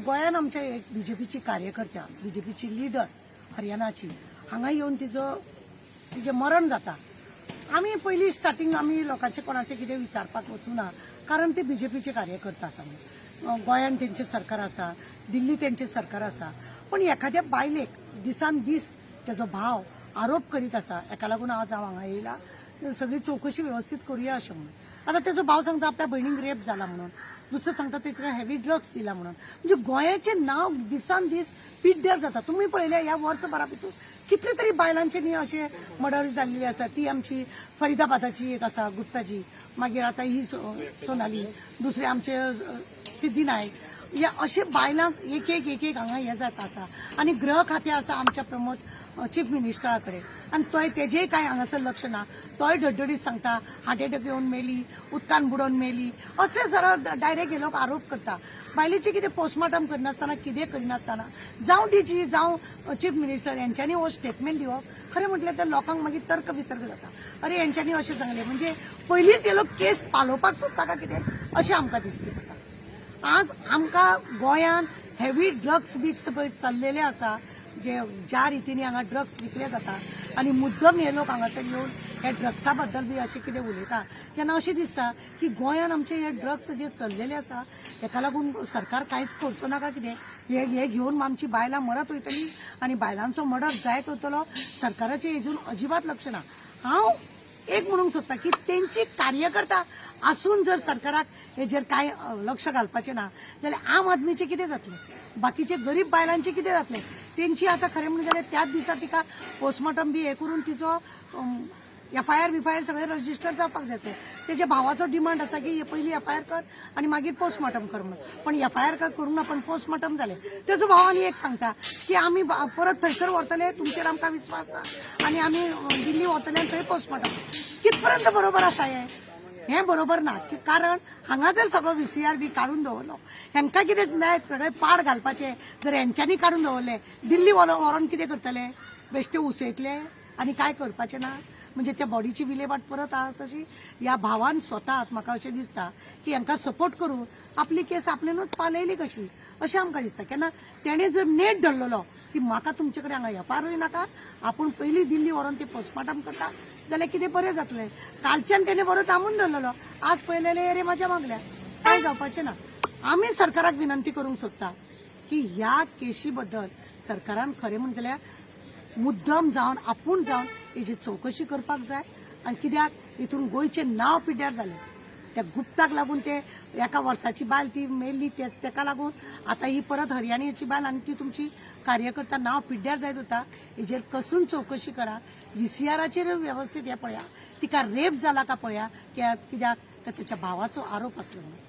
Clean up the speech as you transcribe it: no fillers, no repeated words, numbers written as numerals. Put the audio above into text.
गोंयान आमच्या एक बीजेपीची कार्यकर्त्या, बीजेपीची लिडर हरियाणाची हांगा येवन तिजें मरण जाता. आमी पयलीं स्टार्टींग आमी लोकांचे कोणाचें कितें विचारपाक वचूं ना, कारण ते बीजेपीचे कार्यकर्ता आसा म्हणून. गोंयान तेंचें सरकार आसा, दिल्ली तेंचें सरकार आसा, पण एखाद्या बायलेक दिसान दीस तेजो भाव आरोप करीत आसा, हेका लागून आज हांव हांगा येयला, सगळी चवकशी व्यवस्थीत करुया अशें म्हणून. आतां तेजो भाव सांगता आपल्या भयणीक रेप जाला म्हणून, दुसरो सांगता तेका हेवी ड्रग्स दिला म्हणून. म्हणजे गोंयाचें नांव दिसान दीस पिड्ड्यार जाता. तुमी पळयल्या ह्या वर्सभरा भितूर कितले तरी बायलांचे न्ही अशे मर्डर जाल्ली आसा. ती आमची फरिदाबादाची एक आसा गुप्ताजी, मागीर आतां ही सोनाली, दुसरे आमचे सिद्धी नायक, ह्या अशे बायलांक एक एक एक एक हांगा हें जाता आसा. आनी गृह खातें आसा आमच्या प्रमोद चीफ मिनिस्टरा कडेन आनी तोय तेजेय कांय हांगासर लक्ष ना. तोय डड्डडीत सांगता हार्ट एटॅक येवन मेली, उदकान बुडोवन मेली, असले सरळ डायरेक्ट हे लोक आरोप करता. बायलेचे कितें पोस्टमार्टम करनासतना, कितें करिनासतना, जावं डीजी जावं चीफ मिनिस्टर यांच्यांनी हो स्टेटमेंट दिवप, खरें म्हटल्यार तर लोकांक मागीर तर्क वितर्क जाता. अरे, यांच्यांनी अशें सांगलें म्हणजे पयलींच हे लोक केस पालोवपाक सोदता काय कितें अशें आमकां दिश्टी पडटा. आज आमकां गोंयांत हेवी ड्रग्स बिग्स पळय चल्लेले आसा, जे ज्या रितीन हांगा ड्रग्स विकले जाता आनी मुद्दम हे लोक हांगासर येवन हे ड्रग्सा बद्दल बी अशें कितें उलयता तेन्ना अशें दिसता की गोंयांत आमचे हे ड्रग्स जे चल्लेले आसा हेका लागून सरकार कांयच करचो ना काय कितें? हे हे घेवन आमची बायलां मरत वयतली आनी बायलांचो मर्डर जायत वयतलो, सरकाराचें हेजून अजिबात लक्ष ना. हांव एक म्हणूंक सोदता की तेंची कार्यकर्ता आसून जर सरकाराक हेजेर कांय लक्ष घालपाचें ना जाल्यार आम आदमीचें कितें जातलें? बाकीचे गरीब बायलांचें कितें जातलें? तेंची आतां खरें म्हणलें जाल्यार त्याच दिसा तिका पोस्टमॉर्टम बी हें करून तिचो एफआयआर बिफायर सगळें रजिस्टर जावपाक जाय आसलें. तेच्या भावाचो डिमांड आसा की हे पयली एफआयआर कर आनी मागीर पोस्टमॉर्टम कर म्हणून, पण एफआयआर करूंक ना, पण पोस्टमॉर्टम जालें. तेजो भाव आनी एक सांगता की आमी परत थंयसर व्हरतले, तुमचेर आमकां विस्वास ना आनी आमी दिल्ली व्हरतले आनी थंय पोस्टमॉर्टम. कितपर्यंत बरोबर आसा हें? हें बरोबर ना की कारण हांगा जर सगळो व्हीसीआर बी काडून दवरलो, हेंकां कितें जाय सगळे पाड घालपाचे जर हेंच्यांनी काडून दवरले, दिल्ली व्हरोन कितें करतले? बेश्टे उसयतले आनी काय करपाचें ना. म्हणजे त्या बॉडीची विलेवाट परत आहा तशी ह्या भावान स्वता म्हाका अशें दिसता की हांकां सपोर्ट करून आपली केस आपणेनूच पालयली कशी अशें आमकां दिसता. केन्ना तेणें जर नेट धरलेलो की म्हाका तुमचे कडेन हांगा एफआयआरूय नाका, आपूण पयलीं दिल्ली व्हरोन ते पोस्टमार्टम करता जाल्यार कितें बरें जातलें. कालच्यान तेणें बरो थांबून धरलेलो, आज पळयलेले रे म्हाज्या मागल्या, कांय जावपाचें ना. आमी सरकाराक विनंती करूंक सोदता की ह्या केशी बद्दल सरकारान खरें म्हण जाल्यार मुद्दम जावन आपूण जावन हेजी चवकशी करपाक जाय. आनी कित्याक हितून गोंयचें नांव पिड्ड्यार जालें. त्या गुप्ताक लागून ते एका वर्साची बायल ती मेल्ली, तेका लागून आतां ही परत हरियाणाची बायल आनी ती तुमची कार्यकर्ता नांव पिड्ड्यार जायत वता. हेजेर कसून चवकशी करा, व्हीसीआराचेर व्यवस्थीत हें पळया, तिका रेप जाला का पळया, कित्याक तर तेच्या भावाचो आरोप आसलो म्हणून.